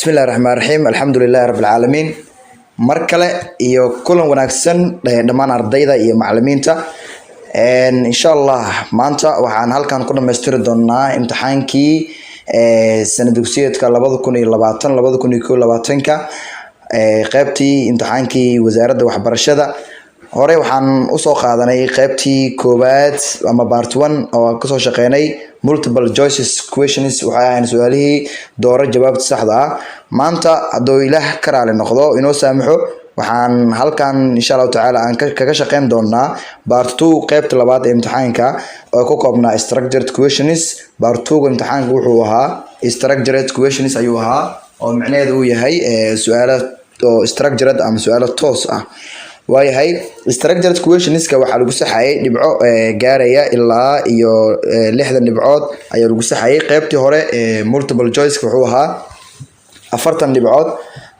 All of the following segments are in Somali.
Bismillahi raxmaan raxiim, alxamdulilahi rabbi alcaalamiin. Mar kale iyo kulan wanaagsan dhammaan ardayda iyo macalimiinta. Insha Allah maanta waxaan halkan ku dhamaystiri doonaa imtixaankii sana dugsiyeedka 2020 2021-ka, qeybtii imtixaankii wasaaradda waxbarashada. Hore waxaan usoo qaadanay qeybtii koowaad ama part one oo aan kasoo shaqeynay multiple choices questions. Waxay ahayn su-aalihii dooro jawaabta saxda ah. Maanta hadduu Ilaah ka raali noqdo, inoo saamaxo, waxaan halkan insha Allahu tacaala aan kaga shaqeyn doonaa part two, qeybta labaad ee imtixaanka oo ku koobnaa structured questions. Part two imtixaanka wuxuu ahaa structured questions ayuu ahaa, oo micnaheedu uu yahay su-aalo oo structured ama su-aalo toos ah. Waayahay, structured questionska waxaa lagu saxayay dhibco gaaraya ilaa iyo 60 dhibcood ayaa lagu saxayay. Qeybtii hore multiple choice wuxuu ahaa 40 dhibcood,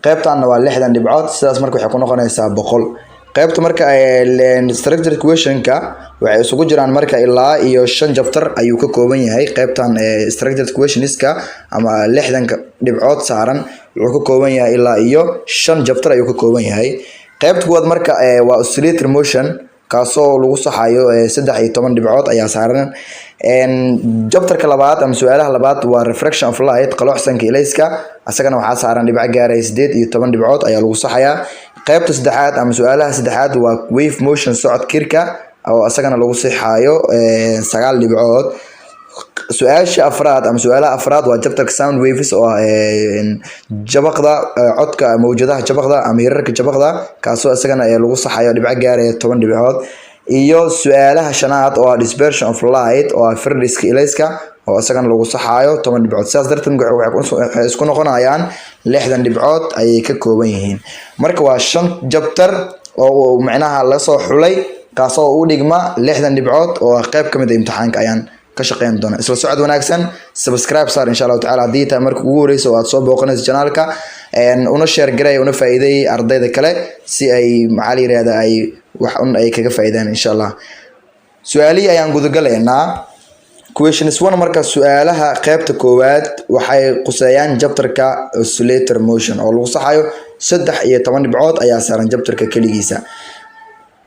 qeybtanna waa 60 dhibcood. Sidaas marka waxay ku noqonaysaa 100. Qeybta marka structured questionka waxay isugu jiraan marka ilaa iyo shan chapter ayuu ka kooban yahay. Qeybtan structured questionska ama 60-ka dhibcood saaran wuxuu ka kooban yahay ilaa iyo shan chapter ayuu ka kooban yahay. Qeybta kuwaad marka waa oscillatory motion, kaasoo lagu saxayo 13 dhibcood ayaa saaran. Chapterka labaad ama su-aalaha labaad waa refraction of light, qalooxsanka ilayska. Asagana waxaa saaran dhibco gaaraya 18 dhibcood ayaa lagu saxayaa. Qeybta saddexaad ama su-aalaha saddexaad waa wave motion, socod kirka, oo asagana lagu saxayo 9 dhibcood. Su-aasha afraad ama su-aalaha afraad waa chapterka sound waves, oo ah jabaqda codka, mawjadaha jabaqda ama hirarka jabaqda, kaasoo isagana lagu saxayo dhibco gaaraya 10 dhibcood. Iyo su-aalaha shanaad oo ah dispersion of light, oo ah firdhiska ilayska, oo isagana lagu saxaayo 10 dhibcood. Sidaas darteed waxay isku noqonayaan 60 dhibcood ayay ka kooban yihiin. Marka waa shan chapter oo micnaha lasoo xulay, kaasoo u dhigma 60 dhibcood oo ah qeyb ka mid a imtixaanka ayaan ka shaqeyn doona. Isla socod wanaagsan. Subscribe saar insha Allahu tacala haddii tahay marka ugu horeysa oo aad soo booqanayso channelka, una share garay, una faa'iideeyay ardayda kale si ay, maxaa la yirahda, ay wax un ay kaga faa'iidaan insha Allah. Su-aalihii ayaan gudagalaynaa. Questions one, marka su-aalaha qeybta koowaad waxay quseeyaan chapterka oscillator motion oo lagu saxayo 13 dhibcood ayaa saaran chapterka keligiisa.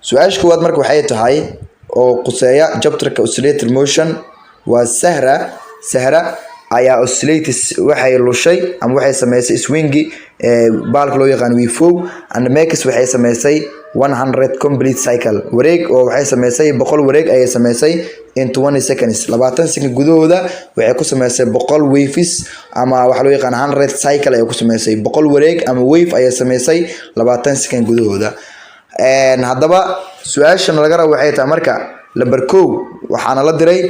Su-aasha koowaad marka waxay tahay oo quseeya chapterka oscillator motion waa Sahra. Sahra ayaa oscillates, waxay lushay ama waxay sameysay swingi, baalka loo yaqaan wifow, and makes, waxay sameysay 100 complete cycle, wareeg oo waxay sameysay 100 wareeg ayay sameysay in 20 seconds. 20 second gudahooda waxay ku sameysay 100 waves ama waxa loo yaqaan 100 cycle ayay ku sameysay. 100 wareeg ama wave ayay sameysay 20 second gudahooda. Haddaba su-aashan laga rabo waxay tahay marka number kow waxaana la diray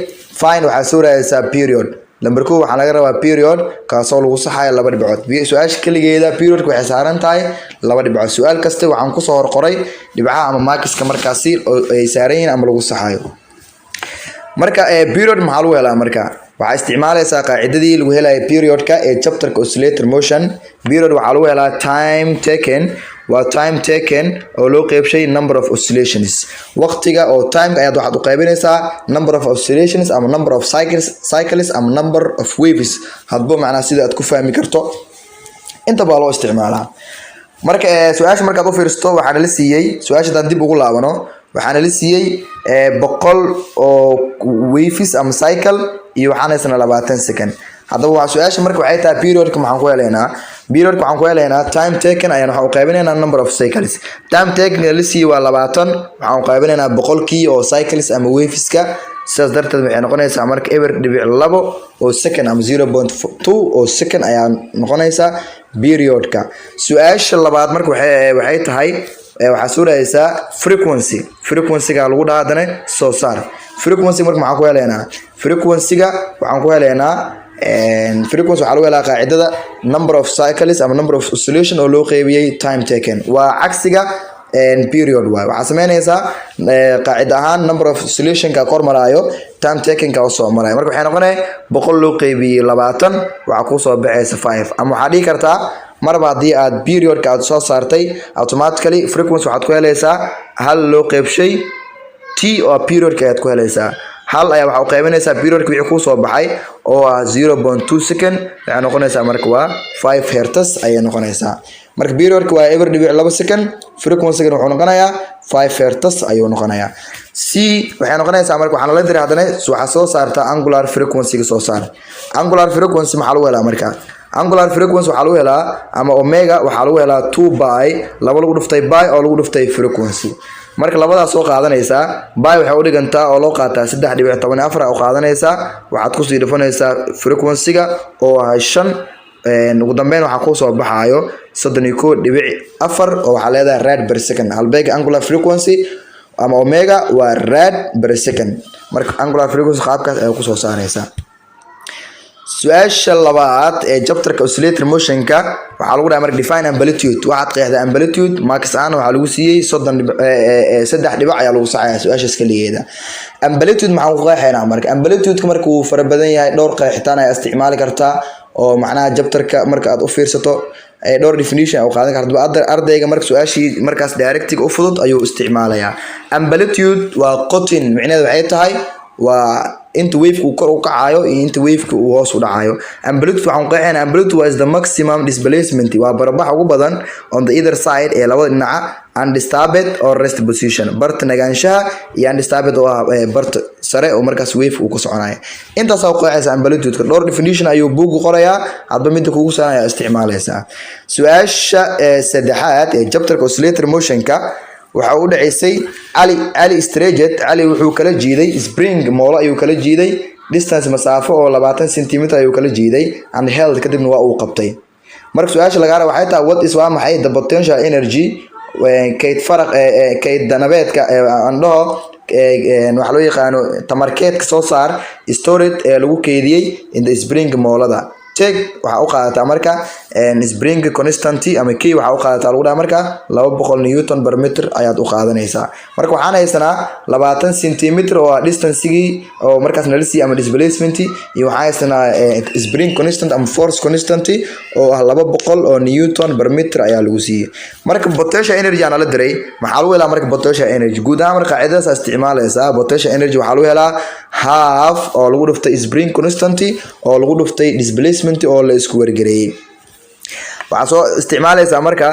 find, waxaa soo raadaysaa period. Number kow waxaa laga rabaa period, kaasoo lagu saxayo 2 dhibcood. Su-aasha keligeeda periodka waxay saaran tahay 2 dhibcood. Su-aal kasta waxaan kusoo horqoray dhibcaha ama markiska markaasi oo ay saaran yihiin ama lagu saxayo. Marka period maxaa lagu helaa? Marka waxaa isticmaalaysaa qaacidadii lagu helayo periodka ee chapterka oscillator motion. Period waxaa lagu helaa time taken, waa time taken oo loo qeybshay number of oscillations. Waqtiga oo timeka ayaad waxaad u qaybinaysaa number of oscillations ama number of cycles ama number of waves, hadba macnaha sida aad ku fahmi karto inta baa loo isticmaalaa. Marka su-aasha markaad u fiirsato, waxaana la siiyey su-aasha, haddaan dib ugu laabano, waxaana la siiyey 100 oo waves ama cycle iyo waxaan haysanaa 20 second. Haddaba waa su-aasha marka waxay tahay periodka maxaan ku helaynaa? Periodka waxaan ku helaynaa time taken ayaan waxaan u qaybinaynaa number of cycles. Time taken la siiyey waa 20, waxaan u qaybinaynaa 100-kii oo cycles ama waveska. Sidaas darteed waxay noqonaysaa marka 0.2 oo second ama 0.2 oo second ayaa noqonaysaa periodka. Su-aasha labaad marka waxay tahay waxaa suuraysaa frequency. Frequency-ga lagu dhaha haddana soo saar. Frequency marka maxaan ku helaynaa? Frequency-ga waxaan ku helaynaa, frequency waxaa lagu helaa qaacidada number of cycles ama number of oscillation oo loo qeybiyey time taken. Waa cagsiga period waay. Waxaa sameynaysaa qaacida ahaan number of oscillationka kor maraayo time takenka oo soo marayo. Marka waxay noqonaya 100 loo qeybiyey 20, waxaa kusoo baxaysa 5. Ama waxaa dhihi kartaa marba haddii aad periodka aad soo saartay, automatically frequency waxaad ku helaysaa hal loo qeybshay t oo periodka ayaad ku helaysaa. Hal ayaa waxaa u qaybinaysaa periodka wixii kuu soo baxay oo ah 0.2 second. Waxay noqonaysaa marka waa 5 hertz ayay noqonaysaa. Marka periodka waa 0.2 second, frequency wuxuu noqonayaa 5 hertz ayuu noqonayaa. C waxay noqonaysaa marka waxaa nala diray haddana, waxaa soo saartaa angular frequency. Soo saar angular frequency. Maxaa lagu helaa marka? Angular frequency waxaa lagu helaa, ama omega waxaa lagu helaa, two pi, laba lagu dhuftay pi oo lagu dhuftay frequency. Marka labadaas soo qaadanaysaa. Pi waxay u dhigantaa oo loo qaataa 3.14 u qaadanaysaa. Waxaad kusii dhufanaysaa frequency-ga oo ah 5. Ugu dambeyn waxaa kusoo baxaayo 31.4, oo waxaa leedahay rad per second. Halbeega angular frequency ama omega waa rad per second. Marka angular frequency qaabkaas ayaa kusoo saaraysaa. Su-aasha labaad ee chapterka oscillatory motionka waxaa lagu dhahay marka: define amplitude, waxaad qeexdaa amplitude. Marks ahaan waxaa lagu siiyey 33 dhibac ayaa lagu saxayaa su-aashaas kaligeeda. Amplitude maxaan ku qeexaynaa marka? Amplitude-ka marka wuu fara badan yahay, dhowr qeexitaan ayaa isticmaali kartaa, oo macnaha chapterka marka aad u fiirsato dhowr definition u qaadan karta. Ardayga marka su-aashii markaas directiga u fudud ayuu isticmaalayaa. Amplitude waa qotin, micnaheedu waxay tahay waa inta waveka uu kor u kacayo iyo inta waveka uu hoos u dhacayo. Amplitude waxaan qeexaynaa, amplitude is the maximum displacement, waa barabax ugu badan, on the either side, ee labada dhinaca, undisturbed or rest position, barta nagaanshaha iyo undisturbed oo ah barta sare oo markaas wave uu ku soconayo. Intaasaa u qeexaysa amplitude-ka. Dhowr definition ayuu buuggu qorayaa, hadba midda kugu saaran ayaa isticmaalaysaa. Su-aasha saddexaad ee chapterka oscillatory motionka waxa u dhaceysay: Cali stretched, Cali wuxuu kala jiiday, spring, moolo ayuu kala jiiday, distance, masaafo oo 20 centimeter ayuu kala jiiday, and held, kadibna waa uu qabtay. Marka su-aasha lagaa raba waxay tahay: what is, waa maxay, the potential energy, kayd faraq, kayd danabeedka aan dhaho, waxaa loo yaqaano tamarkeedka soo saar, stored, ee lagu keydiyey, in the spring, moolada. Take, waxaa u qaadataa marka spring constant ama k waxaa u qaadataa lagu dhaha marka 200 newton per meter ayaad u qaadanaysaa. Marka waxaan haysanaa 20 centimeter oo ah distancegii oo markaas nala siiyey ama displacement, iyo waxaan haysanaa spring constant ama force constant oo ah 200 oo newton per meter ayaa lagu siiyey. Marka potential energy aa nala diray. Maxaa lagu helaa marka potential energy guud ahaan? Marka qaacidadaas isticmaalaysaa. Potential energy waxaa lagu helaa half oo lagu dhuftay spring constant oo lagu dhuftay displacement oo la isku wargareeyey. Waxaa soo isticmaalaysaa marka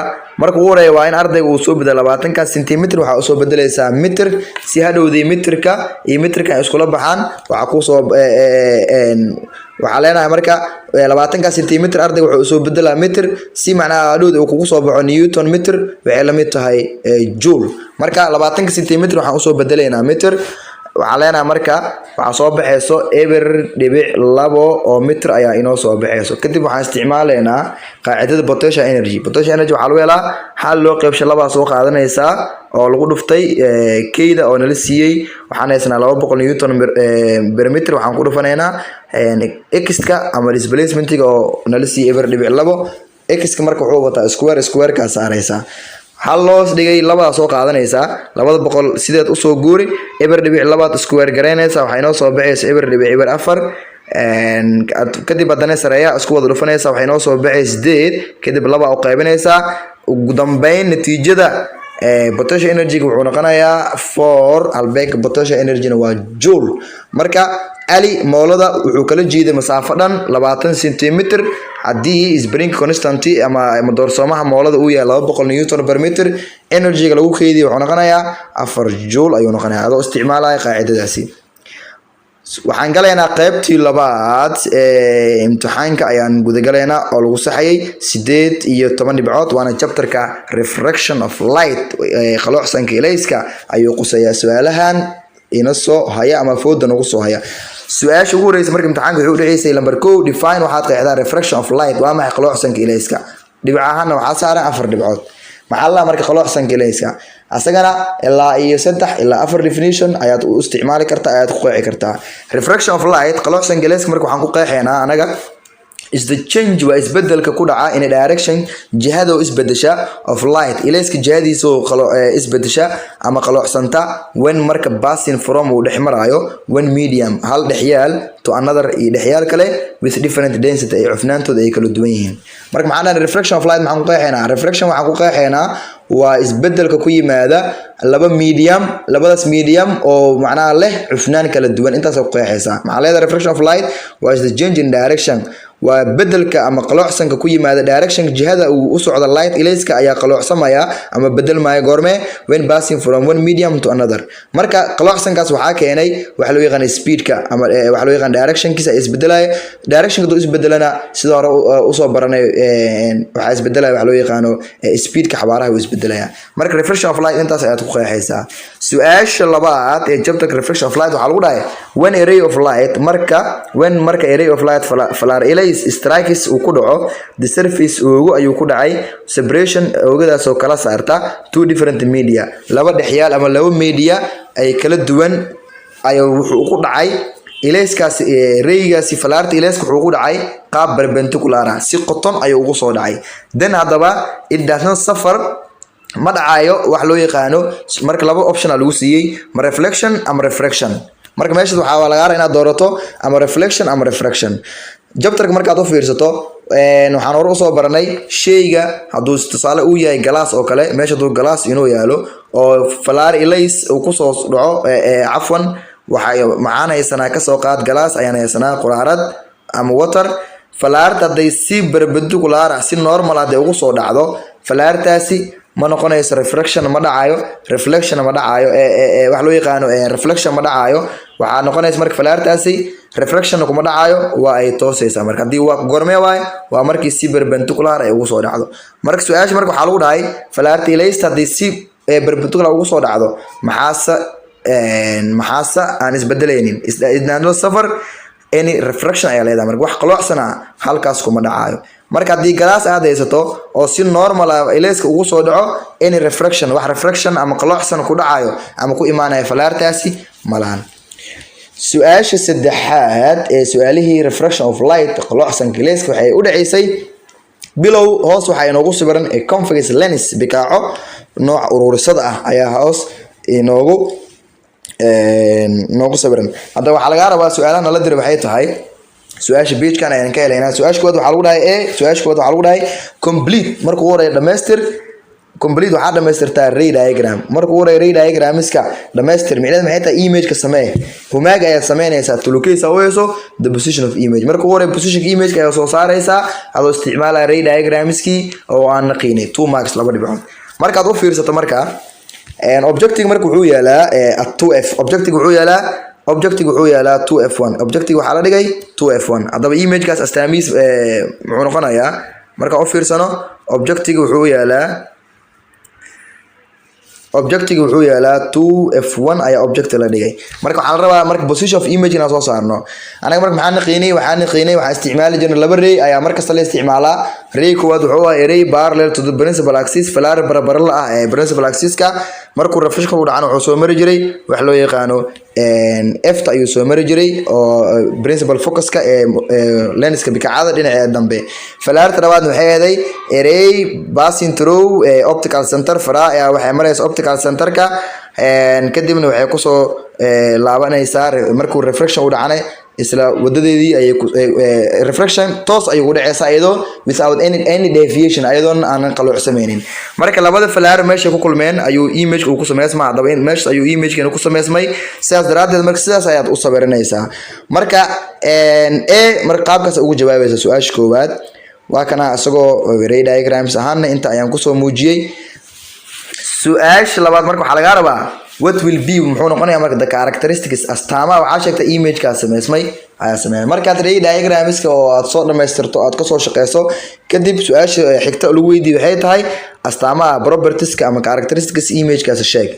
ugu horeeya waa in ardayga uu soo bedelo 20-ka centimeter, waxaa usoo bedelaysaa mitir, si hadhowdii mitirka iyo mitirka ay iskula baxaan. Waxaa kusoo waxaa leenahay marka 20-ka centimeter ardayga wuxuu usoo bedelaa mitir, si macnaha hadhowdi uu kugu soo baxo newton meter waxay la mid tahay joule. Marka 20-ka centimeter waxaan usoo bedelaynaa mitir. Waxaan leenahay marka waxaa soo baxayso 0.2 oo mitir ayaa inoo soo baxayso. Kadib waxaan isticmaalaynaa qaacidada potential energy. Potential energy waxaa lagu helaa hal loo qeybsho labaa soo qaadanaysaa oo lagu dhuftay keyda oo nala siiyey. Waxaan haysanaa 200 newton per meter. Waxaan ku dhufanaynaa x-ka ama displacementiga oo nala siiyey 0.2. X-ka marka wuxuu wataa square, squarekaa saaraysaa. Hal loos dhigay labadaa soo qaadanaysaa, 200 sideed usoo guuri, 0.2-aad square garaynaysaa, waxaa inoo soo baxaysa 0.04. Kadib haddana sareeya isku wada dhufanaysa, waxay inoo soo baxay 8. Kadib laba u qaybinaysaa. Ugu dambeyn natiijada potential energy wuxuu noqonayaa 4. Halbeega potential energy-na waa joule. Marka Ali moolada wuxuu kala jiiday masaafo dhan 20 centimeter. Haddii spring constant ama doorsoomaha moolada uu yahay 200 newton per meter, energy-ga lagu keydiyo wuxuu noqonayaa 4 joule ayuu noqonayaa, adoo isticmaalaya qaacidadaasi. Waxaan galaynaa qeybtii labaad ee imtixaanka ayaan gudagalaynaa, oo lagu saxayay 18 dhibcood, waana chapterka refraction of light, qaloocsanka ilayska ayuu quseeyaa. Su-aalahan ina soo haya ama fooda nagu soo haya. Su-aasha ugu horeysa marka imtixaanka wuxuu udhexeysay number 1: define, waxaad qeexdaa, refraction of light, waa maxay qaloocsanka ilayska? Dhibc ahaana waxaa saaran 4 dhibcood. Maxaa la marka qaloocsanka ilayska? Asagana ilaa iyo saddex ilaa afar definition ayaad u isticmaali kartaa, ayaad ku qeexi kartaa. Refraction of light, qaloocsanka ilayska, marka waxaan ku qeexaynaa anaga is the change, waa isbedelka ku dhaca, in a direction, jihada oo isbedesha, of light, ilayska jihadiisa oo isbedesha ama qaloocsanta, when, marka, passing from, uu dhex maraayo, one medium, hal dhexyaal, to another, iyo dhexyaal kale, with different density, ay cufnaantooda ay kala duwan yihiin. Marka maxaa dhahnay refraction of light? Maxaan ku qeexaynaa refraction? Waxaan ku qeexaynaa Waa isbedelka ku yimaada laba medium, labadaas medium oo macnaha leh cufnaan kala duwan. Intaas ku qeexaysaa. Maxaa leedahay? Refraction of light waa is the change in direction, waa bedelka ama qaloocsanka ku yimaada direction, jihada uu u socdo light, ilayska ayaa qaloocsamaya ama bedelmaya. Goorme? When passing from one medium to another. Marka qaloocsankaas waxaa keenay waxa loo yaqaan speedka ama waxa loo yaqaan directionkiisa ay isbedelaya. Directionka hadduu isbedelana, sida hore usoo baranay, waxaa isbedelaya waxa loo yaqaano speedka, xawaaraha uu isbedelaya. Marka refraction of light intaas ayaad ku qeexaysaa. Su-aasha labaad ee chapter refraction of light waxaa lagu dhahay: when a ray of light, marka when, marka a ray of light, falaar ilays, strikes, uu ku dhaco, the surface, oogo ayuu ku dhacay, separation, oogadaas oo kala saarta, two different media, laba dhexyaal ama laba media ay kala duwan ayuu wuxuu ku dhacay ilayskaasi, raygaasi, falaarta ilayska wuxuu ku dhacay qaab perpendicular ah, si qoton ayuu ugu soo dhacay. Then haddaba it does not suffer, ma dhacayo wax loo yaqaano. Marka laba option a lagu siiyey, ma reflection ama refraction. Marka meeshaas waxaa lagaa rabaa inaad doorato ama reflection ama refraction. Chapterka markaad u fiirsato, waxaan hore usoo baranay sheyga hadduu tusaale uu yahay galaas oo kale, meesha hadduu galaas inuu yaalo oo falaar ilays uu kusoo dhaco, cafwan, waxay maxaan haysanaa? Kasoo qaad galaas ayaan haysanaa, quraarad ama water. Falaarta hadday si perpendicular ah, si normal hadday ugu soo dhacdo falaartaasi, ma noqonayso refraction, ma dhacayo reflection, ma dhacayo wax loo yaqaano reflection, ma dhacayo. Waxaa noqonaysa marka falaartaasi refraction kuma dhacayo, waa ay toosaysaa. Marka haddii waa gormee waaye? Waa markii si perpendicular ay ugu soo dhacdo. Marka su-aasha marka waxaa lagu dhahay: falaarta ilaysta haddii si perpendicular ugu soo dhacdo, maxaase aan isbedelaynin? It suffer any refraction ayaa leedahay. Marka wax qaloocsana halkaas kuma dhacayo. Marka haddii galaas aad haysato oo si normal ah ilayska ugu soo dhaco, any refraction, wax refraction ama qaloocsan ku dhacayo ama ku imaanaya falaartaasi malahan. Su-aasha saddexaad ee su-aalihii refraction of light, qaloocsanka ilayska, waxay u dhaceysay bilow. Hoos waxaa inoogu sawiran ee convex lens, bikaaco nooca ururisada ah ayaa hoos inoogu sawiran. Hadda waxaa lagaa rabaa, su-aalaha nala diray waxay tahay, su-aasha pagekan ayaan ka helaynaa. Su-aasha koowaad waxaa lagu dhahay a su-aasha koowaad waxaa lagu dhahay: complete, marka ugu horeeya dhamaystir. Complete, waxaa dhamaystirtaa ray diagram. Marka ugu horeeya ray diagramska dhamaystir. Micnaheed maxay tahay? Imageka samee, humaag ayaad sameynaysaa to locate u hayso the position of image. Marka ugu horeeya positionka imageka ayaa soo saaraysaa adoo isticmaalaya ray diagramskii oo aan naqiinay. 2 marks, 2 dhibcood. Markaad u fiirsato marka objective, marka wuxuu yaalaa at 2F. Objective wuxuu yaalaa 2F1. Objective waxaa la dhigay 2F1. Haddaba imagekaas astaamihiis muxuu noqonayaa? Marka u fiirsano, objective wuxuu yaalaa 2F1 ayaa object la dhigay. Marka waxaa la rabaa marka position of image inaan soo saarno anaga. Marka maxaa naqiinay? Waxaa naqiinay, waxaan isticmaali jirnay laba ray ayaa markasta la isticmaalaa. Ray koowaad wuxuu ahaa ray parallel to the principal axis, falaar barabara ah ee principal axiska. Markuu reflection u dhacana, wuxuu soo mari jiray wax loo yaqaano F-ta ayuu soo mari jiray, oo principal focuska ee lenska bikacada dhinaca dambe. Falaarta labaadna waxay ahaday ray passing through optical center, faraa ayaa waxay maraysa optical centerka, kadibna waxay kusoo laabanaysaa markuu reflection u dhacana, isla wadadeedii ayay reflection toos ayuu ku dhaceysaa iyadoo without any deviation, ayadoon aanan qalloocsameynin. Marka labada falaar meeshay ku kulmeen ayuu image uu ku sameysmaa. Haddaba meeshaas ayuu imagekeena ku sameysmay. Sidaas daraaddeed marka sidaas ayaad u sawiranaysaa. Marka a marka qaabkaas ugu jawaabaysa su-aasha koowaad. Waa kana isagoo ray diagrams ahaana inta ayaan kusoo muujiyey. Su-aasha labaad marka waxaa lagaa rabaa: what will be, muxuu noqonayaa marka, the characteristics, astaamaha waxaa sheegtay imagekaas sameysmay ayaa sameeyay. Markaad ray diagramska oo aad soo dhamaystirto, aad kasoo shaqeyso kadib, su-aasha xigta lagu weydiiyo waxay tahay: astaamaha, propertieska ama characteristics imagekaas sheeg.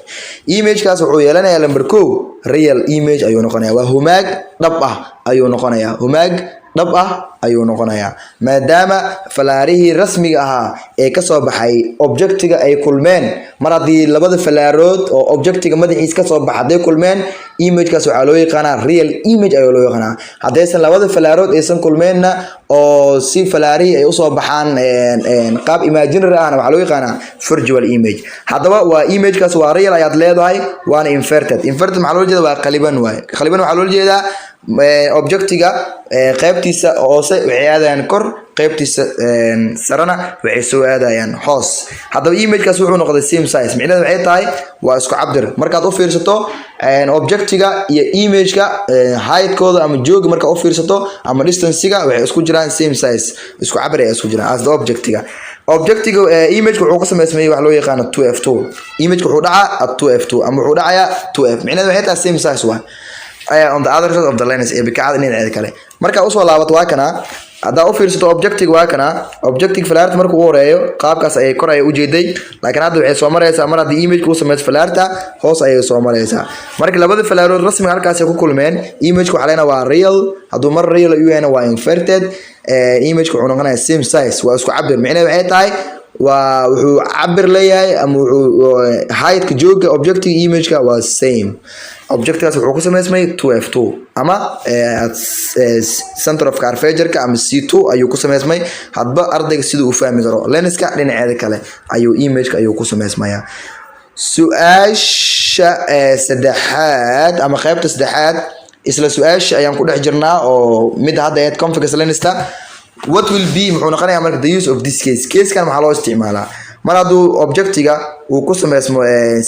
Imagekaas wuxuu yeelanayaa number 1, real image ayuu noqonayaa, waa humaag dhab ah ayuu noqonayaa, humaag dhab ah ayuu noqonayaa, maadaama falaarihii rasmiga ahaa ee kasoo baxay objectiga ay kulmeen. Mar haddii labada falaarood oo objectiga madaxiis kasoo baxa hadday kulmeen, imagekaas waxaa loo yaqaanaa real image ayaa loo yaqaanaa. Haddaysan labada falaarood aysan kulmeenna oo si falaarihii ay usoo baxaan qaab imaginary ahna, waxaa loo yaqaanaa virtual image. Haddaba waa imagekaas waa real ayaad leedahay, waana inverted. Inverted maxaa loola jeeda? Waa qaliban waaye. Qaliban waxaa loola jeedaa objectiga qaybtiisa hoose waxay aadayaan kor, Qeybtiisa sarena waxay soo aadayaan hoos. Haddaba imagekaas wuxuu noqday same size. Micnaheedu waxay tahay waa isku cabir. Markaad u fiirsato objectiga iyo imageka heightkooda ama jooga, markaad u fiirsato ama distancega, waxay isku jiraan same size, isku cabir ay isku jiraan. As the objectiga imageka wuxuu ka sameysmay wax loo yaqaano 2 f 2. Imageka wuxuu dhacaa at 2 f 2 ama wuxuu dhacayaa 2 f. Micnaheedu waxay tahay same size waa on the other side of the lens, ee bikacada dhinaceeda kale. Markaa usoo laabato, waa kana. Haddaa u fiirsato objective, waa kana objective. Falaarta markuu u horeeyo qaabkaas ayay kor ayay ujeeday, laakiin hadda waxay soo maraysaa, mar haddii imageka u sameyso falaarta, hoos ayay soo maraysaa. Marka labada falaarood rasmiga halkaas ay ku kulmeen, imageka waxaa leenahay waa real. Hadduu mar real u yahayna, waa inverted. Imageka wuxuu noqonayaa same size, waa isku cabir. Micnaheed waxay tahay waa wuxuu cabir leeyahay ama wuxuu heightka jooga objective imageka waa same. Objectigaas wuxuu ku sameysmay 2 f 2 ama center of curvatureka ama C2 ayuu ku sameysmay. Hadba ardayga siduu u fahmi karo, lenska dhinaceeda kale ayuu imageka ayuu ku sameysmayaa. Su-aasha saddexaad ama qeybta saddexaad, isla su-aasha ayaan ku dhex jirnaa oo midda hadda ahayd convex lensta. What will be, muxuu noqonayaa marka, the use of this case? Casekan maxaa loo isticmaalaa? Mar hadduu objectiga uu ku sameysmo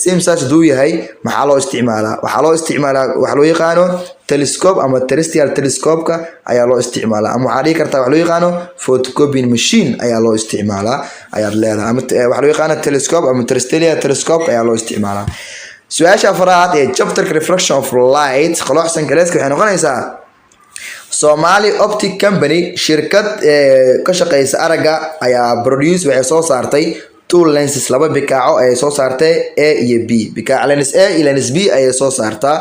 same size hadduu yahay, maxaa loo isticmaalaa? Waxaa loo isticmaalaa waxa loo yaqaano telescope ama terrestrial telescope-ka ayaa loo isticmaalaa, ama waxaa dhihi kartaa waxa loo yaqaano photocopying machine ayaa loo isticmaalaa ayaad leedahay, ama waxa loo yaqaano telescope ama terrestrial telescope ayaa loo isticmaalaa. Su-aasha afraad ee chapterka refraction of light, qoloxsanka leeska, waxay noqonaysaa: Somali Optic Company, shirkad ka shaqeysa aragga, ayaa produce, waxay soo saartay two lenses, laba bikaaco ayay soo saartay, A iyo B. Bikaaco lens A iyo lens B ayay soo saartaa,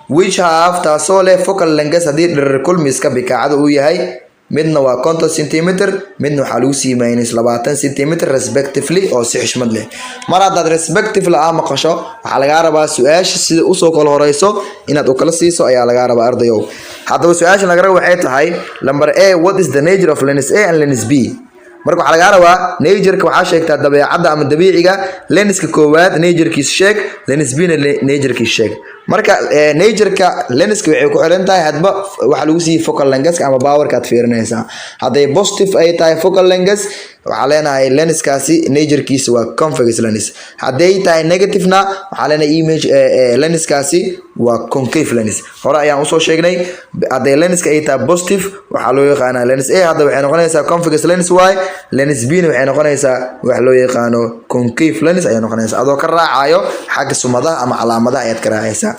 which have, taasoo leh focal length, haddii dherer kulmiska bikaacada uu yahay, midna waa 50 centimeter, midna waxaa lagu sii -20 centimeter, respectively, oo si xishmad leh. Mar haddaad respectively aa maqasho, waxaa lagaa rabaa su-aasha sida usoo kala horeyso inaad u kala siiso ayaa lagaa rabaa, ardayow. Haddaba su-aasha laga rabo waxay tahay number A: what is the nature of lens A and lens B? Marka waxaa lagaa rabaa natureka, waxaa sheegtaa dabeecadda ama dabiiciga lenska koowaad, naturekiis sheeg, lens B na naturekiis sheeg. Marka natureka lenska waxay ku xiran tahay hadba waxaa lagu siiyey focal length ama powerka aad fiirinaysaa. Hadday positive ay tahay focal length, waxaa leenahay lenskaasi naturekiisa waa convex lens. Hadday tahay negative-na, waxaa leenahay image lenskaasi waa concave lens. Hore ayaan usoo sheegnay, hadday lenska ay tahay positive, waxaa loo yaqaanaa lens A hadda waxay noqonaysaa convex lens y, lens B na waxay noqonaysaa wax loo yaqaano concave lens ayay noqonaysaa, adoo ka raacayo xagga sumadaha ama calaamadaha ayaad ka raacaysaa.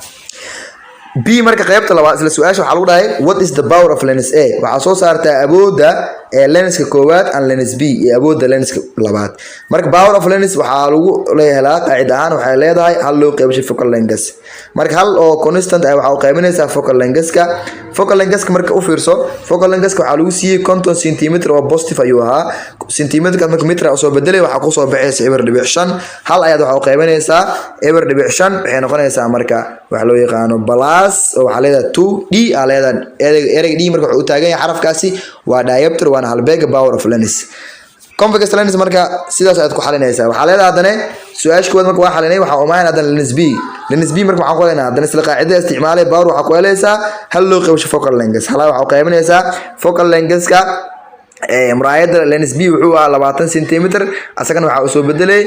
B marka qaybta labaad isla su-aasha waxaa lagu dhahay: what is the power of lens A? Waxaa soo saartaa awoodda ee lenska koowaad and lens B, iyo awoodda lenska labaad. Marka power of lens waxaa lagu helaa qaacid ahaan, waxay leedahay hal loo qaybshay focal length. Marka hal oo constant ah waxaa u qaybinaysaa focal lengthka. Focal lengthka marka u fiirso, focal lengthka waxaa lagu siiyey 50 centimeter oo positive ayuu ahaa. Centimeterka marka meter usoo bedelay, waxaa kusoo baxaysa 0.5. Hal ayaad waxaa u qaybinaysaa 0.5, waxay noqonaysaa marka waxa loo yaqaano plus, oo waxaa leedahay 2 d aa leedahay. Ereyga d marka wuxuu u taagan yahay xarafkaasi waa diopter, waana halbeega power of lens, convex lens. Marka sidaas ayaad ku xalinaysaa. Waxaa leedahay haddana su-aasha koowaad marka waa xalinay, waxaa umahayn haddana lens B. Lens B marka waxaan ku helaynaa haddana isla qaacidada isticmaalay. Power waxaa ku helaysaa hal loo qaybsho focal length. Halaa waxaa u qaybinaysaa focal lengthka muraayada lens B wuxuu ahaa 20 centimeter, asagana waxaa usoo bedelay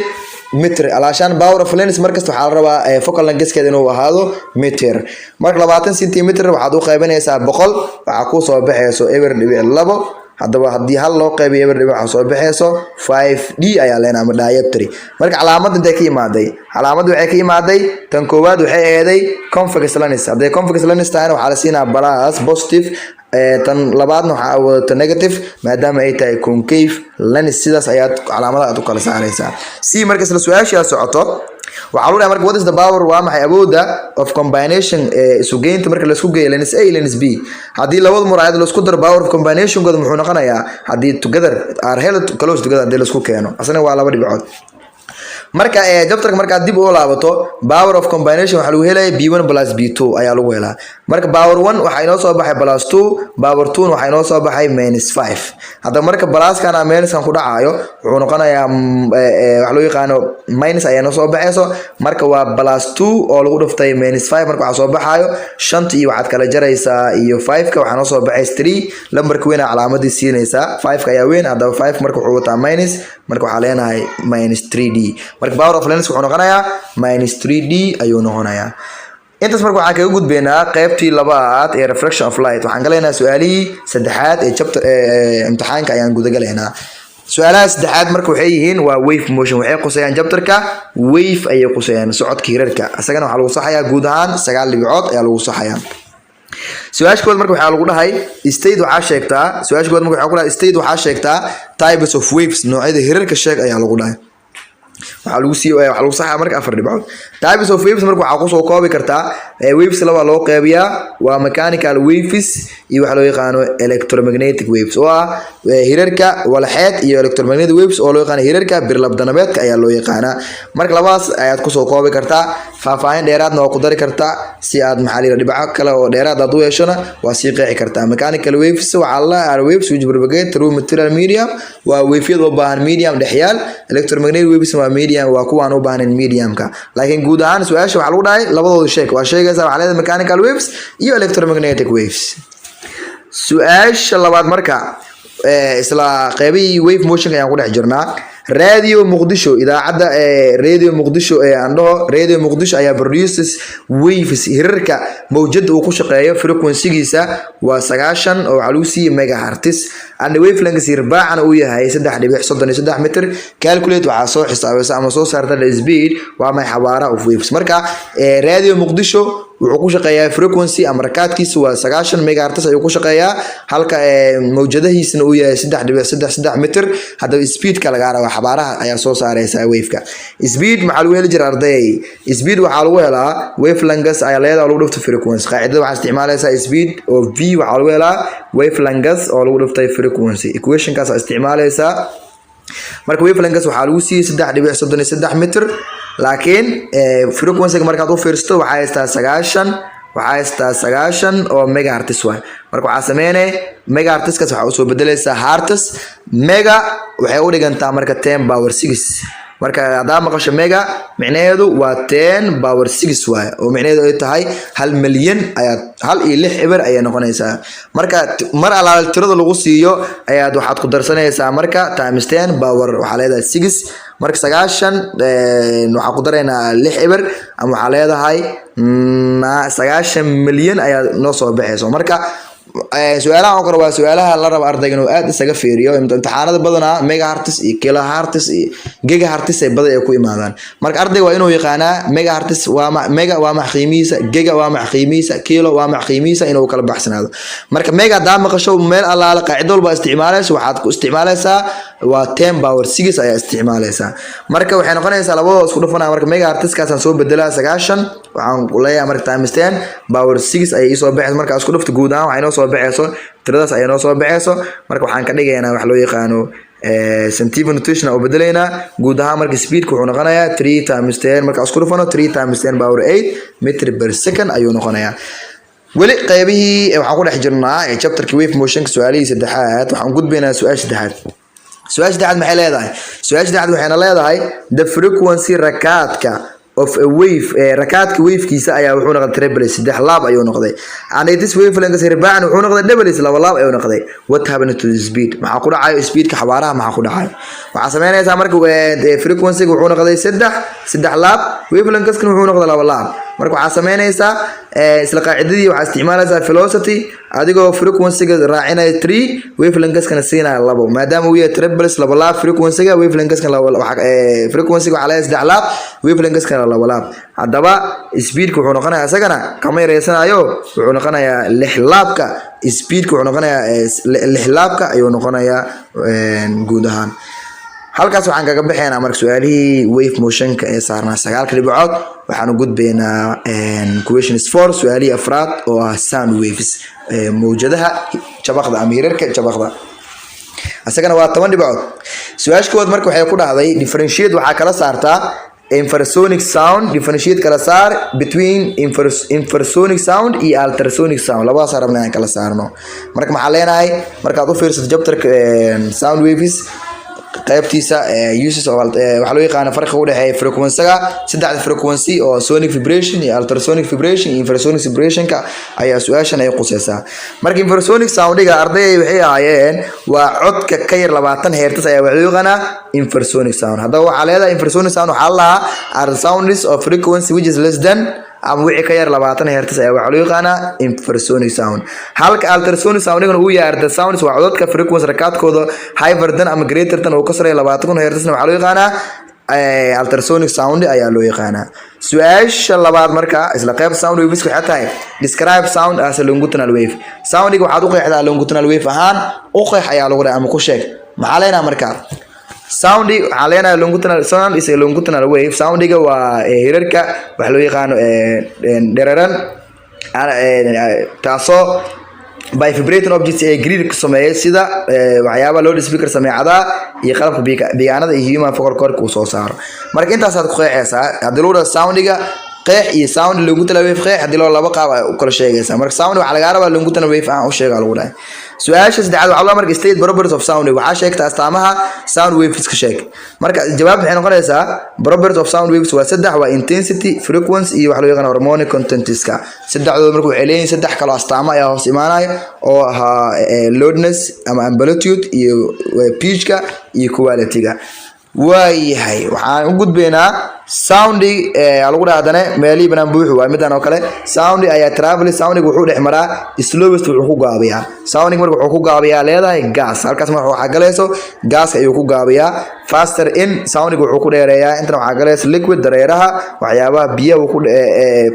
meter. Alaashaan power of lens markasta waxaa la rabaa focal lengthkeeda inuu ahaado meter. Marka 20 centimeter waxaad u qaybinaysaa 100, waxaa kusoo baxayso 0.2. Haddaba haddii hal loo qaybiyo eber dhibic, waxaa soo baxayso 5 d ayaa leenahay ama diopter. Marka calaamadda intay ka imaaday? Calaamadda waxay ka imaaday, tan koowaad waxay aheeday convex lens. Hadday convex lens tahayna, waxaa la siinaa plus, positive. Tan labaadna waxaa wadato negative, maadaama ay tahay concave lens. Sidaas ayaad calaamadaha aad u kala saaraysaa. C marka isla su-aashaa socoto, waxaa lagu dhahay marka: what is the power, waa maxay awoodda, of combination, isugeynta, marka laisku geeyo lens A iyo lens B? Haddii labada muraayad laisku daro, power of combinationkooda muxuu noqonayaa haddii together are held close together, haddii laisku keeno? Asna waa laba dhibcood. Marka chapterka markaad dib u laabato, power of combination waxaa lagu helaya B1 plus B2 ayaa lagu helaa. Marka power 1 waxaa inoo soo baxay plus 2, power 2 waxaa inoo soo baxay minus 5. Haddaba marka pluskan ama minuskan ku dhacayo, wuxuu noqonayaa waxa loo yaqaano minus ayaa inoo soo baxayso. Marka waa plus 2 oo lagu dhuftay minus 5. Marka waxaa soo baxayo shanta iyo waxaad kala jaraysaa iyo 5ka, waxaa noo soo baxays 3. Lambarka weyn aa calaamadii siinaysaa, 5ka ayaa weyn. Haddaba 5 marka wuxuu wataa minus, marka waxaa leenahay minus 3d. Marka power of lens wuxuu noqonayaa minus 3d ayuu noqonayaa. Intaas marka waxaan kaga gudbaynaa qeybtii labaad ee reflection of light. Waxaan galaynaa su-aalihii saddexaad ee chapter imtixaanka ayaan gudagalaynaa. Su-aalaha saddexaad marka waxay yihiin waa wave motion. Waxay qusayaan chapterka wave ayay qusayaan, socodka hirarka. Isagana waxaa lagu saxayaa guud ahaan 9 dhibcood ayaa lagu saxayaa. Su-aasha kood marka waxaa lagu dhahay state, waxaa sheegtaa, su-aasha kood marka waxaa ku dhahay state, waxaa sheegtaa types of waves, noocyada hirarka sheeg ayaa lagu dhahay. Waxaa lagu sii, waxaa lagu saxaa marka 4 dhibcood. Types of waves marka waxaa kusoo koobi kartaa, waves laba loo qeybiyaa, waa mechanical waves iyo waxa loo yaqaano electromagnetic waves, oo ah hirarka walaxeed, iyo electromagnetic waves oo loo yaqaano hirarka birlabdanabeedka ayaa loo yaqaanaa. Marka labadaas ayaad kusoo koobi kartaa, faahfaahin dheeraadna waa ku dari kartaa si aad, maxaa la yidhaha, dhibco kale oo dheeraad aad u yeeshona waa sii qeexi kartaa. Mechanical waves waxaa la are waves which propagate through material medium, waa waveyada u baahan medium dhexyaal. Electromagnetic waves waa medium, waa kuwaan u baahnayn mediumka. Laakiin guud ahaan su-aasha waxaa lagu dhahay labadooda sheeg. Waa sheegaysaa, waxaa leedahay mechanical waves iyo electromagnetic waves. Su-aasha labaad marka, isla qeybihii wave motionka ayaan ku dhex jirnaa. Radio Muqdisho, idaacadda Radio Muqdisho ee aan dhaho Radio Muqdisho ayaa produces waves, hirarka mawjada uu ku shaqeeyo frequency-giisa waa 90 oo waxaa lagu siiyey megahertz and wavelength hirbaacana uu yahay 3.33 mitir. Calculate, waxaa soo xisaabaysa ama soo saarta the speed, waa maxay xawaaraha of waves. Marka Radio Muqdisho wuxuu ku shaqeeyaa frequency ama rakaadkiisa waa 90 megahertz ayuu ku shaqeeyaa, halka mawjadahiisna uu yahay 3.33 mitir. Haddaba speedka lagaa rabaa, xawaaraha ayaa soo saareysaa waveka. Speed maxaa lagu heli jira, arday? Speed waxaa lagu helaa wavelength ayaa leedahay oo lagu dhufto frequency. Qaacidada waxaa isticmaalaysaa speed oo v waxaa lagu helaa wavelength oo lagu dhuftay frequency. Equationkaas isticmaalaysaa. Marka wavelength waxaa lagu siiyey 3.33 mitir, laakiin frequency markaad u fiirsato waxaa haystaa 90, waxaa haystaa 90 oo megahertz waay. Marka waxaa sameynaya megahertzkaas waxaa usoo bedelaysaa hertz. Mega waxay u dhigantaa marka 10 power 6. Marka haddaa maqasho mega, micnaheedu waa 10 power 6 waay, oo micnaheedu ay tahay 1 milyan ayaad hal iyo lix eber ayay noqonaysaa. Marka mar alaal tirada lagu siiyo ayaad waxaad ku darsanaysaa marka times ten power waxaa leedahay six. Marka 90 waxaa ku daraynaa lix eber ama waxaa leedahay 90 milyan ayaa noo soo baxayso. Marka su-aalahan oo kale waa su-aalaha la raba ardayga inuu aad isaga fiiriyo. Imtixaanada badanaa megahertz iyo kilohertz iyo gigahertz ay badan ay ku imaadaan. Marka ardayga waa inuu yaqaanaa megahertz waa ma, mega waa max qiimihiisa, giga waa max qiimihiisa, kilo waa max qiimihiisa, inuu kala baxsanaado. Marka mega haddaa maqasho, meel allaale qaacido walba isticmaalayso, waxaad ku isticmaalaysaa waa 10 power 6 ayaa isticmaalaysaa. Marka waxay noqonaysaa labadoo isku dhufanaya. Marka megahertzkaasaan soo bedelaa 90, waxaan leeyahay marka times 10 power 6 ayay iisoo baxayso. Marka isku dhufta, guud ahaan waxay noo soo baxayso tiradaas ayay noo soo baxayso. Marka waxaan ka dhigaynaa wax loo yaqaano scientific notation oo bedelaynaa guud ahaan. Marka speedka wuxuu noqonayaa three times ten, marka isku dhufano 3 times 10 power 8 meter per second ayuu noqonayaa. Weli qeybihii waxaan ku dhex jirnaa ee chapterka wave motionka, su-aalihii saddexaad. Waxaan gudbaynaa su-aasha saddexaad. Su-aasha saddexaad maxay leedahay? Su-aasha saddexaad waxayna leedahay the frequency, rakaadka of a wave, rakaadka wavekiisa ayaa wuxuu noqday triple, saddex laab ayuu noqday, and its wavelength, ribaacna wuxuu noqday double, laba laab ayuu noqday. What happened to the speed? Maxaa ku dhacayo speedka, xawaaraha maxaa ku dhacayo? Waxaa sameynaysaa marka frequency-ga wuxuu noqday saddex laab, wavelengthkana wuxuu noqday laba laab. Marka waxaa sameynaysaa isla qaacidadii, waxaa isticmaalaysaa velocity adigoo frequency-ga raacinaya three, wavelengthkana siinaya labo, maadaama uu yahay triples, laba laab frequency-ga, wavelengthkana frequency-ga waxaa leeyahay saddex laab, wavelengthkana laba laab. Haddaba speedka wuxuu noqonayaa, isagana kama yareysanayo, wuxuu noqonayaa lix laabka. Speedka wuxuu noqonayaa lix laabka ayuu noqonayaa guud ahaan. Halkaas waxaan kaga baxaynaa marka su-aalihii wave motionka ee saarnaa sagaalka dhibcood. Waxaan u gudbaynaa questions four, su-aalihii afraad oo ah sound waves, mawjadaha jabaqda ama hirarka jabaqda. Isagana waa 10 dhibcood. Su-aasha koowaad marka waxay ku dhahday: differentiate, waxaa kala saartaa infrasonic sound, differentiate, kala saar between infrasonic sound iyo ultrasonic sound. Labadaas rabna inaan kala saarno. Marka maxaa leenahay? Markaad u fiirsato chapterka sound waves, qaybtiisa uses of, waxaa loo yaqaana farqiga u dhexeeya frequency-ga, saddexda frequency oo sonic vibration iyo ultrasonic vibration iyo infrasonic vibrationka ayaa su-aashan ay quseysaa. Marka infrasonic soundiga, arday, waxay ahaayeen waa codka ka yar 20 hertz ayaa waxaa loo yaqaanaa infrasonic sound. Haddaba waxaa leedahay infrasonic sound waxaa la lahaa are sounds of frequency which is less than ama wixii ka yar 20 hertz ayaa waxaa loo yaqaanaa infrasonic sound, halka ultrasonic soundigana uu yahay the sounds, waa codadka frequency rakaadkooda higher than ama greater than uu ka sareeyo 20,000 hertzna waxaa loo yaqaanaa ultrasonic sound ayaa loo yaqaanaa. Su-aasha labaad marka isla qayb sound waves waxay tahay: describe sound as a longitudinal wave. Soundiga waxaad u qeexdaa longitudinal wave ahaan u qeex ayaa lagu dhahay ama ku sheeg. Maxaa leenaha marka? Soundi waxaan leenahay longitudinal sound is a longitudinal wave. Soundiga waa hirarka waxa loo yaqaano dhereran, taasoo by vibrating objects ee gariir ku sameeya, sida waxyaabaha loud speaker, sameecadaha iyo qalabka biyaanada iyo human vocal cord uu soo saaro. Marka intaasaad ku qeexaysaa haddii lagu dhaho soundiga qeex iyo sound longitudinal wave qeex. Haddii loo laba qaab ay u kala sheegaysaa. Marka sound waxaa lagaa rabaa longitudinal wave ah u sheega lagu dhahay. Su-aasha saddexaad waxaa loo marka state properties of sound wave. Waxaa sheegta astaamaha sound waves ka sheeg. Marka jawaab waxay noqonaysaa properties of sound waves waa saddex: waa intensity, frequency iyo waxa loo yaqaan harmonic contentska. Saddexdooda marka waxay leeyihiin saddex kaloo astaamo ayaa hoos imaanaya oo ahaa loudness ama amplitude iyo pitchka iyo quality-ga. Waayahay, waxaan u gudbaynaa soundi lagu dhaha. Haddana meelihii banaan buuxi waa midan oo kale. Soundi ayaa travel, soundiga wuxuu dhex maraa slowest, wuxuu ku gaabiyaa soundiga. Marka wuxuu ku gaabiyaa leedahay gas. Halkaas marka waxaa galayso gaaska ayuu ku gaabiyaa. Faster in, soundiga wuxuu ku dheereeyaa, intana waxaa galayso liquid, dareeraha, waxyaabaha biyaha uu ku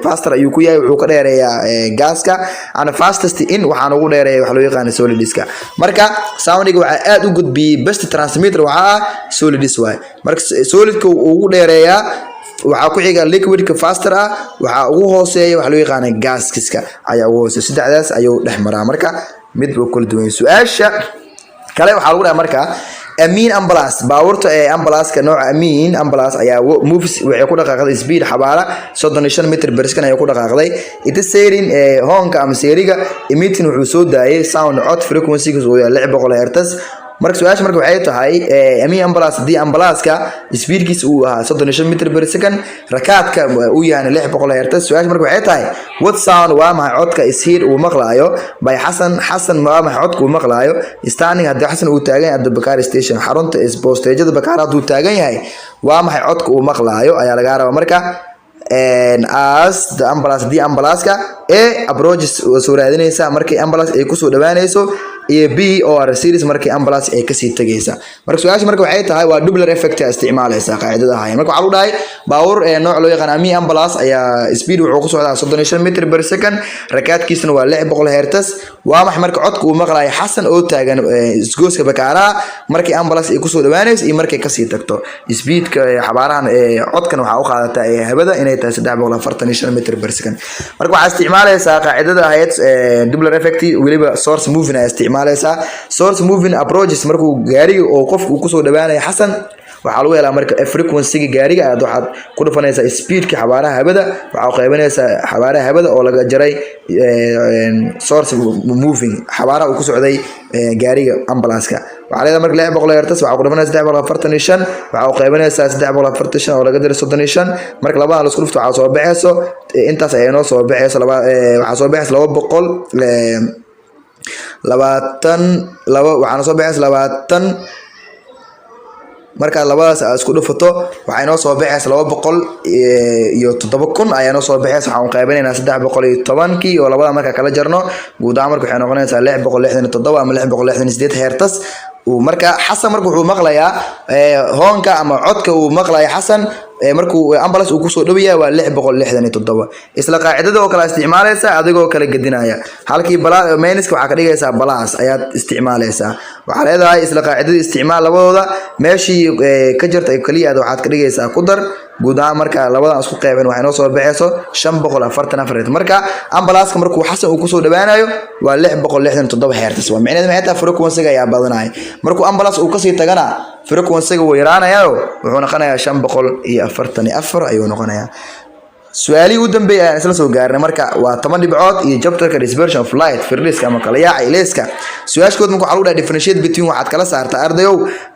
faster ayuu ku yahay, wuxuu ka dheereeyaa gaaska. And fastest in, waxaan ugu dheereeya waxa loo yaqaana solidiska. Marka soundiga waxaa aad u gudbiyey, best transmitter waxaa ah solids waay. Marka solidka ugu dheereeyaa, waxaa ku xiga liquidka faster ah, waxaa ugu hooseeya waxa loo yaqaana gaskiska ayaa ugu hooseeya. Saddexdaas ayuu dhex maraa. Marka mid buu kala duwan yahay. Su-aasha kale waxaa lagu dhahay marka Amiin ambulance, baabuurta ee ambulance-ka nooca Amiin ambulance ayaa moves, waxay ku dhaqaaqday speed, xawaara 35 meter per second ayay ku dhaqaaqday. Ita siren, hoonka ama seeriga, emitting, wuxuu soo daayay sound, cod frequency-giisu uu yahay 600 hertz. Marka su-aasha marka waxay tahay Amiin ambulance, haddii ambulance-ka speedkiisa uu ahaa 35 meter per second, rakaadka uu yahay 600 hertz, su-aasha marka waxay tahay: what sound, waa maxay codka, is heard, uu maqlaayo, by Xasan? Xasan waa maxay codka uu maqlaayo standing, haddii Xasan uu taagan yahay at the Bakari station, xarunta bosteejada Bakaar hadduu taagan yahay, waa maxay codka uu maqlaayo ayaa lagaa rabaa. Marka as the ambulance, haddii ambulance-ka A approaches, soo raadinaysa markii ambulance ay kusoo dhawaanayso, iyo B oo recedes, markii ambulance ay kasii tegaysa. Marka su-aasha marka waxay tahay waa Doppler effect aa isticmaalaysa qaacidada ahayn. Marka waxaa lagu dhahay baabuur ee nooc loo yaqaan Ami ambulance ayaa speed wuxuu ku socdaa 35 meter per second, rakaadkiisuna waa 600 hertz. Waa maxay marka codka uu maqlayo Xasan oo taagan isgooska Bakaaraha markii ambulance ay kusoo dhawaanayso iyo markay kasii tagto? Speedka, xawaarahan codkan waxaa u qaadataa ee hawada inay tahay 345 meter per second. Marka waxaa isticmaalaysaa qaacidada ahayd Doppler effect, weliba source moving ayaa isticmaalaysaa. Source moving approaches, markuu gaariga oo qofku uu kusoo dhawaanayo Xasan, waxaa lagu helaa marka frequency-ga gaariga aad waxaad ku dhufanaysaa speedka, xawaaraha hawada, waxaa u qaybanaysaa xawaaraha hawada oo laga jaray source moving, xawaaraha uu ku socday gaariga ambulance-ka. Waxaa leedahay marka 600 hertz waxaa ku dhufanaysa 345, waxaa u qaybanaysaa 345 oo laga diray 35. Marka labadan la isku dhufto waxaa soo baxayso intaas ayaa inoo soo baxayso laba, waxaa soo baxayso 222, waxaana soo baxaysa 20. Markaad labadaas aad isku dhufato waxaa inoo soo baxaysa 207,000 ayaa inoo soo baxaysa. Waxaan qaybinaynaa 310-kii oo labada markaa kala jarno. Guud ahaan marka waxay noqonaysaa 667 ama 668 hertz. Marka Xasan marka wuxuu maqlayaa hoonka ama codka uu maqlaya Xasan markuu ambulance uu kusoo dhow yahay waa 667. Isla qaacidada oo kale isticmaalaysa adigoo kala gedinaya. Halkii minuska waxaa ka dhigaysaa plus ayaad isticmaalaysaa. Waxaa leedahay isla qaacidada isticmaal labadooda, meeshii ka jarta kaliya aad waxaad ka dhigaysaa ku dar. Guud ahaan marka labadan isku qeybin, waxay noo soo baxayso 544 hertz. Marka impulse-ka markuu Xasan uu kusoo dhawaanayo waa 667 hertz. Waa micnaheedu maxay tahay? Frequency-ga ayaa badanaya. Markuu impulse uu kasii tagana, frequency-ga wuu yaraanayaa, wuxuu noqonayaa 544 ayuu noqonayaa. Su-aalihii u dambeeyay ayaan isla soo gaarnay. Marka waa 10 dhibcood iyo chapterka dispersion of light, firdhiska ama kala yaaca ilayska. Su-aashkood marka waxaa lagu dhahay differentiate between, waxaad kala saartaa, ardayow,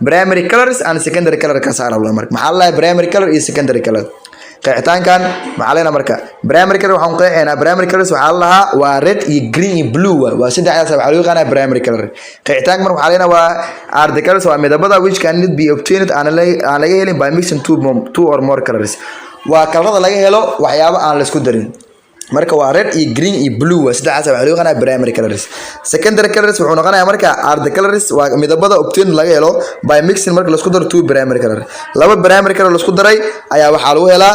primary colors and secondary color ka saara. Marka maxaa la dhahay primary color iyo secondary color? Qeexitaankan maxaa leena? Marka primary color waxaan qeexaynaa, primary colors waxaa la lahaa waa red iyo green iyo blue. Waa saddexdaas waxaa loo yaqaanaa primary color. Qeexitaanka marka waxaa leena waa are the colors, waa midabada, which can be obtained, aan laga helin, by mixing two or more colors. Waa colorada laga helo waxyaabo aan la isku darin. Marka waa red iyo green iyo blue, waa saddexdaas waxaa loo yaqaanaa primary colors. Secondary colors wuxuu noqonayaa marka are the colors, waa midabada, obtained, laga helo, by mixing, marka la isku daro, two primary color. Laba primary color la isku daray ayaa waxaa lagu helaa,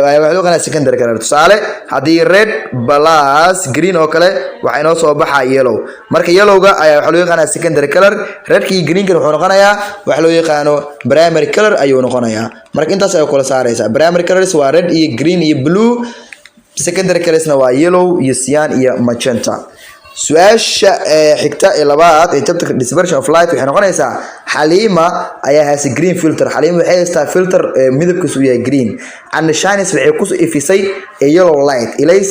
waxaa loo yaqaanaa secondary color. Tusaale, haddii red plus green oo kale, waxaa inoo soo baxa yellow. Marka yellowga ayaa waxaa loo yaqaanaa secondary color. Redka iyo greenka wuxuu noqonayaa waxa loo yaqaano primary color ayuu noqonayaa. Marka intaas ayaa kula saaraysaa. Primary colors waa red iyo green iyo blue, secondary colorsna waa yellow iyo cyan iyo magenta. Su-aasha xigta ee labaad ee chapter dispersion of light waxay noqonaysaa: Xaliima ayaa haysa green filter. Xaliima waxay haystaa filter midabkiisu uu yahay green, and shines, waxay kusoo ifisay yellow light, ilays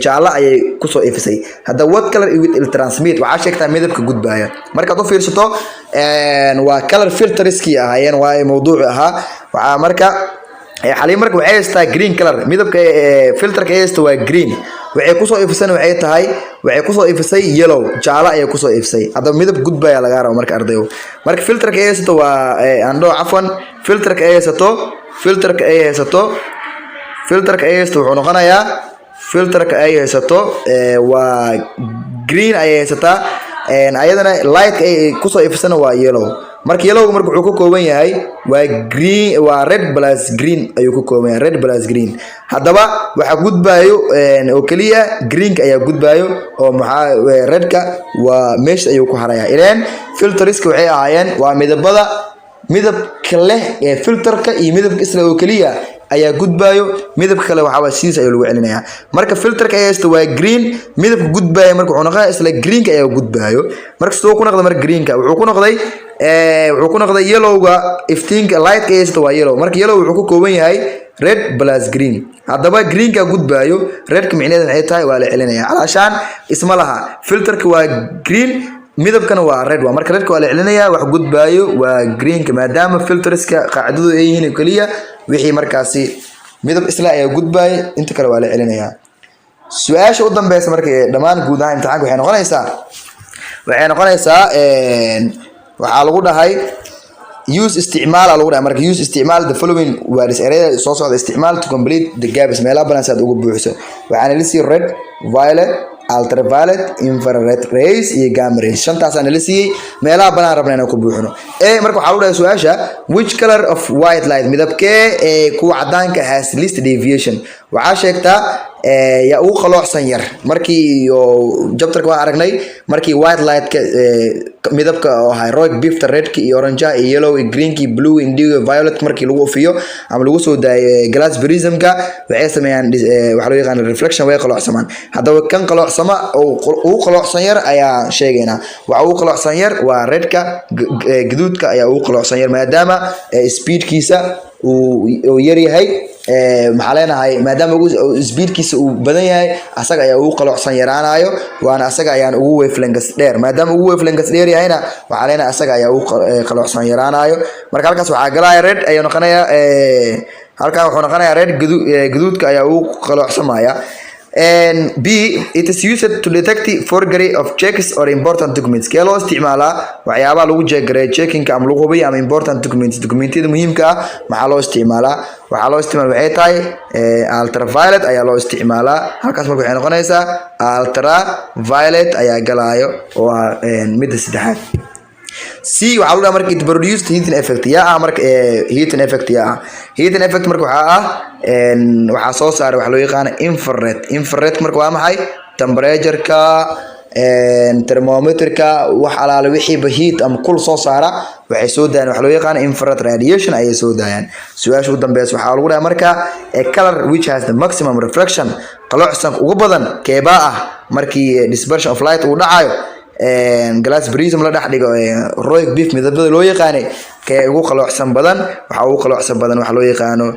jaallo ayay kusoo ifisay. Hadda what color will transmit? Waxaa sheegtaa midabka gudbaya. Markaad u fiirsato, waa color filterskii ahaayeen, waa mawduuci ahaa. Waxaa marka Xaliim marka waxay haystaa green color, midabka filterka ay haysta waa green. Waxay kusoo ifisana waxay tahay, waxay kusoo ifisay yellow, jaalo ayay kusoo ifisay. Haddaba midab gudbaya lagaa rabo. Marka ardayo, marka filterka ay haysato waa andho, cafwan, filterka ay haysato wuxuu noqonayaa, filterka ay haysato waa green ayay haysataa, ayadana lightka ay kusoo ifisana waa yellow. Marka yellowga marka wuxuu ka kooban yahay waa green, waa red plus green ayuu ka kooban yahay, red plus green. Haddaba waxaa gudbaayo oo keliya greenka ayaa gudbaayo, oo maxaa, redka waa meesha ayuu ku haraya. Ileen filteriska waxay ahaayeen waa midabada midabka leh ee filterka iyo midabka isla oo keliya ayaa gudbaayo, midabka kale waxaa sidiis ayaa lagu celinayaa. Marka filterka ay haysto waa green, midabka gudbaayo marka wuxuu noqonayaa isla greenka ayaa gudbaayo. Marka sidoo ku noqday? Marka greenka wuxuu ku noqday yellowga. Iftiinka lightka ay haysto waa yellow. Marka yellow wuxuu ka kooban yahay red plus green. Haddaba greenka gudbaayo, redka micnaheeda maxay tahay? Waa la celinaya. Calaashaan isma laha, filterka waa green, midabkana waa red. Waa marka redka waa la celinaya, wax gudbaayo waa greenka, maadaama filterska qaacidadu ay yihiin oo keliya wixii markaasi midab isla ayaa gudbaaya, inta kale waa la celinayaa. Su-aasha u dambeysa marka dhammaan guud ahaan imtixaanka waxay noqonaysaa, waxaa lagu dhahay use, isticmaala lagu dhahay. Marka use, isticmaal, the following words, ereyada soo socda isticmaal, to complete the gaps, meelaha banaan si aad ugu buuxiso. Waxaana la siiyey red, violet, ultraviolet, infrared rays iyo gamma rays. Shantaasaa nala siiyey, meelaha banaan rabna inaan ku buuxino. Marka waxaa lagu dhahay su-aasha: which color of white light, midabkee ee kuwa cadaanka, has least deviation? Waxaa sheegtaa yaa ugu qaloocsan yar. Markii iyo chapterka waan aragnay, markii white lightka midabka oo ahaa roig bifta, redka iyo orangeha iyo yellow iyo greenka iyo blue, indigo, violet, markii lagu ufiyo ama lagu soo daayo glass prismka, waxay sameeyaan waxaa loo yaqaana reflection, way qaloocsamaan. Haddaba kan qaloocsama oo ugu qaloocsan yar ayaa sheegaynaa. Waxa ugu qaloocsan yar waa redka, gaduudka ayaa ugu qaloocsan yar, maadaama speedkiisa uu yar yahay. Maxaa leenahay? Maadaama speedkiisa uu badan yahay, asaga ayaa ugu qaloocsan yaraanayo, waana asaga ayaan ugu wavelength dheer. Maadaama ugu wavelength dheer yahayna, waxaa leenahay asaga ayaa ugu qaloocsan yaraanayo. Marka halkaas waxaa galaya red ayuu noqonayaa. Halkan wuxuu noqonayaa red, gaduudka ayaa ugu qaloocsamaya. And B, it is used to detect forgery of checks or important documents. Kee loo isticmaalaa waxyaabaha lagu check gareeyo, checkinka ama lagu hubiyo, ama important documents, documentiyada muhiimka ah? Maxaa loo isticmaalaa? Waxaa loo isticmaala waxay tahay ultraviolet ayaa loo isticmaalaa. Halkaas marka waxay noqonaysaa ultraviolet ayaa galaayo, oo ah midda saddexaad. C, waxaa lagu dhaha marka it produced heating effect. Yaa ah marka heating effect? Yaa ah heating effect? Marka waxaa ah, waxaa soo saaray waxa loo yaqaana infrared. Infrared marka waa maxay? Temperature-ka Thermometerka, wax alaale wixiiba heat ama kul soo saara, waxay soo daayaan waxa loo yaqaano infrared radiation ayay soo daayaan. Su-aasha ugu dambeysa waxaa lagu dhahay marka: a color which has the maximum reflection, qaloocsanka ugu badan keebaa ah markii dispersion of light uu dhacayo, glass prism la dhex dhigo rock beef midabada loo yaqaanay, kee ugu qaloocsan badan? Waxaa ugu qaloocsan badan waxa loo yaqaano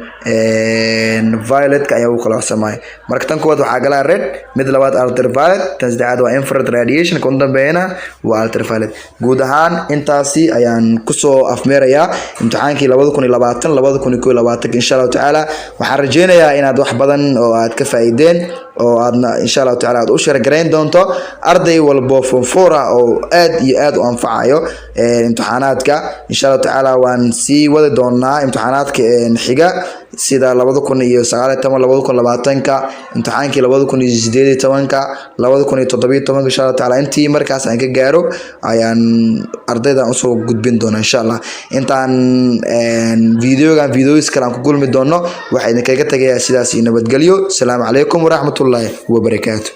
violetka ayaa ugu qaloocsamaya. Marka tan kuwaad waxaa galaa red, mid labaad ultraviolet, tan saddexaad waa infrared radiation, kan dambeeyana waa ultraviolet. Guud ahaan intaasi ayaan kusoo afmeerayaa imtixaankii 2020, 2021. Insha Allahu tacaala waxaan rajeynayaa inaad wax badan oo aad ka faa'iideen oo aadna insha Allahu tacaala aad u share garayn doonto arday walbo form four ah oo aad iyo aad u anfacayo imtixaanaadka. Insha Allahu tacaala waan sii wadi doonaa imtixaanaadka xiga, sida 2019, 2020-ka, imtixaankii 2018-ka, 2017-ka. Insha Allahu tacaala intii markaas aan ka gaaro ayaan ardayda usoo gudbin doona insha Allah. Intaan videogan videos kale aan ku kulmi doono, waxaa idinkaga tagayaa sidaas iyo nabadgelyo. Asalaamu calaykum waraxmatullaahi wabarakaatu.